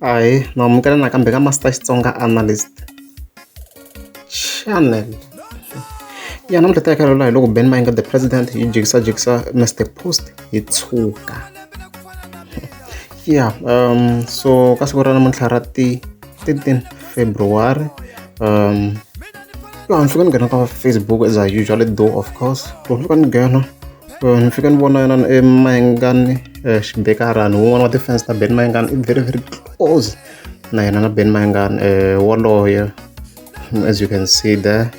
Ahee, na amukela nakambe ka Master Xitsonga Analyst Channel. Ya namuntlha ta hi loko Ben Mayengani the president yi jikisajikisa Mr Post yi tshuka. Ya so ka siku ra namuntlha ra ti 13 February ya ni fika ni nghena ka Facebook as I usually do, of course. Loko ni fika ni nghena, ni fika ni vona yena Mayengani xibekarani, wun'wana wa ti-fans ta Ben Mayengani, i very very close na yena na Ben Mayengani waloye, as you can see there,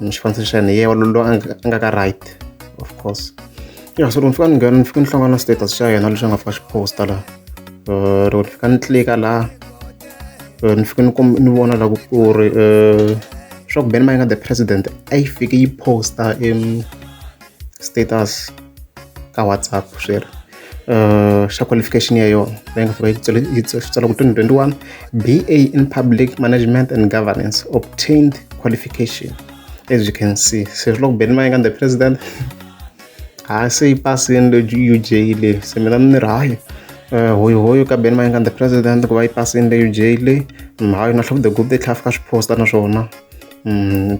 xifaniso xa yena, hi yena loyi a nga ka right, of course. Ya, so loko ni fika ni nghena, ni fika ni hlangana na status xa yena lexi a nga fika xi posta laha. Loko ni fika ni tlika laha, ni fika ni ni vona la ku ri swa ku Ben Mayengani the president a yi fiki yi posta status ka WhatsApp swi ri xa qualification ya yona leyi nga fika yi tsale, yi tsala ku 2021 BA in Public Management and Governance obtained qualification, as you can see. Se swi loko Ben Mayengani the president ha se yi pasini le UJ leyi. Se mina ni ri hayi, hoyi hoyi ka Ben Mayengani the president ku va yi pasini le UJ leyi. Hayi, na Hlovo the Gupta yi tlhela fika swi posta naswona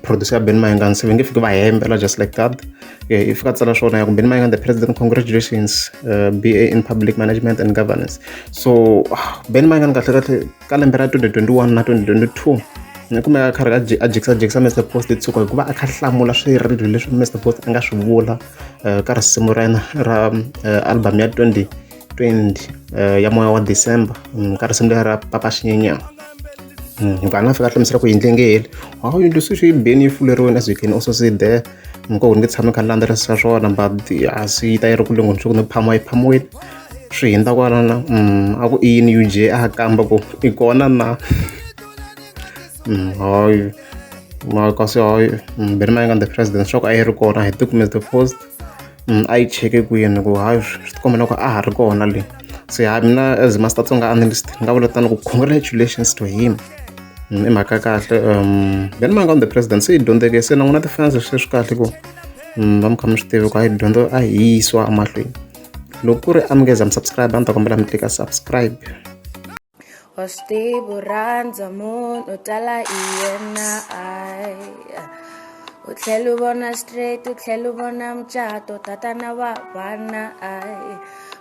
producer ya Ben Mayengani, se va nge fiki va hembela just like that. I fika tsala swona ya ku Ben Mayengani the president, congratulations, BA in Public Management and Governance. So Ben Mayengani kahle kahle ka lembe ra 2021 na 2022 ni kumeka a karhi a jikisajikisa Mr Post tshuka hikuva a kha hlamula swirilo leswi Mr Post a nga swi vula ka risimu ra yena ra album ya 2020 ya Moya wa December, ka risimu leri ra Papa Xinyenyana, hikuva a nga fika a hlamusela ku yindlu yi nge heli. Hawu, yindlu sweswi yi beni, yi fuleriwile, as you can also see there. Ko ni nge tshami kha ni landzelerisa swona, but a swi yi ta yi ri kule ngopfu, ni phamiwa, yi phamiwile, swi hundza kwalano. A ku i yini UJ a kamba ku i kona na hayi kasi hayi, Benny Mayengani the president swa ku a yi ri kona hi ti the post a yi cheke kwini ku hayi, swi tikomba na ku a ha ri kona le. Se ha mina as Master Tsonga Analyst ni nga vula tano ku congratulations to him, i mhaka kahle. Benny Mayengani the president se yi dyondzeke, se na n'wina ti-fans sweswi kahle ku va mi kha mi swi tivi ku a yi dyondzo a hi yisiwa emahlweni. Loko ku ri a mi nge za mi subscribe, a ni ta kombela mi tlika subscribe. Wa swi tivi u rhandza munhu tala i yena ai, u tlhela u vona straight, u tlhela u vona mucato, tatana wa vana ai,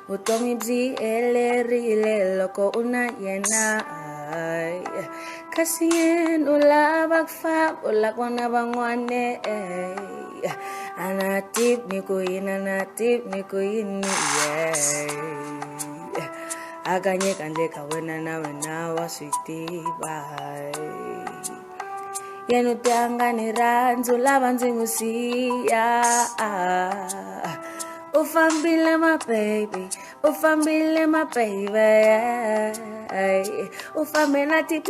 vutomi byi helerile loko u na yena ai, kasi yena u lava ku famba, u lava ku vona van'wana a na tivi ni ku yini, a na tivi ni ku yini, yeah. Hakanyeka handle ka wena, na wena wa swi tiva, yena u te a nga ni rhandzu, lava ndzi n'wi siya. U fambile ma baby, u fambile ma baby, u fambe na ti.